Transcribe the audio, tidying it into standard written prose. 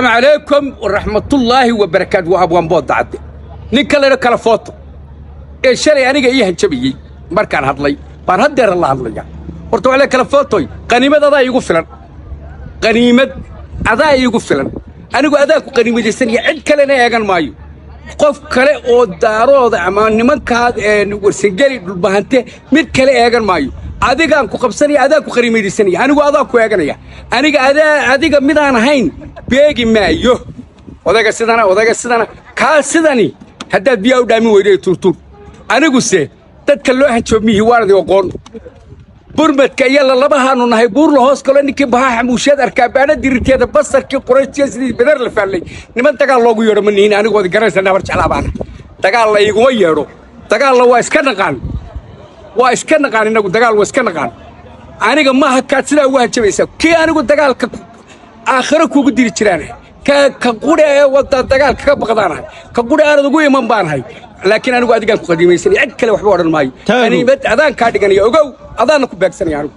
Calaykum waraxmatullaahi wabarakaatu. Waa Abwaan Boodda Cadde. Nin kalena kala footo ee shalay aniga ii hanjabayey markaan hadlay baan haddeera la hadlaya. Horta waa la kala footoy. Qaniimad adaa iigu filan, qaniimad adaa iigu filan. Anigu adaa ku qaniimadaysanaya, cid kalena eegan maayo. Qof kale oo Daarooda ama nimankaa Warsangeli, Dhulbahante, mid kale eegan maayo. Adigaan ku qabsanaya, adaa ku qaniimadaysanaya. Anigu adaa ku eeganaya. Aniga adaa, adiga midaan ahayn beegi maayo. Odayga sidana, odayga sidana, kaa sidani haddaad biyaa u dhaamin weydo tuurtuur. Aniguse dadka loo hanjoomiyihi waanadi oqoon. Burmadka iyo lalabahaanu nahay, buur la hoos galo. Ninkii bahaa xamuusheed arkaa baana dirirteeda, basarkii Qurayshtiya sidii bedar la faallay. Niman dagaal loogu yeedho ma nihin. Anigoodi garanaysa, Nabar jeclaa baana. Dagaal la iguma yeedho. Dagaalla waa iska naqaan, waa iska naqaan. Innagu dagaal waa iska naqaan. Aniga maaha kaad sidaa ugu hanjabaysaa kii anigu dagaalka aakhiro kuugu diri jiraanahay. Ka qudha ee wadda dagaalka ka baqdaanahay, ka qudha aanad ugu iman baanahay. Laakiin anigu adigaan ku qadiimaysanaya, cid kale waxba odhan maayo. Taago. Qaniimad adaan kaa dhiganaya, ogow, adaana ku beegsanaya anigu.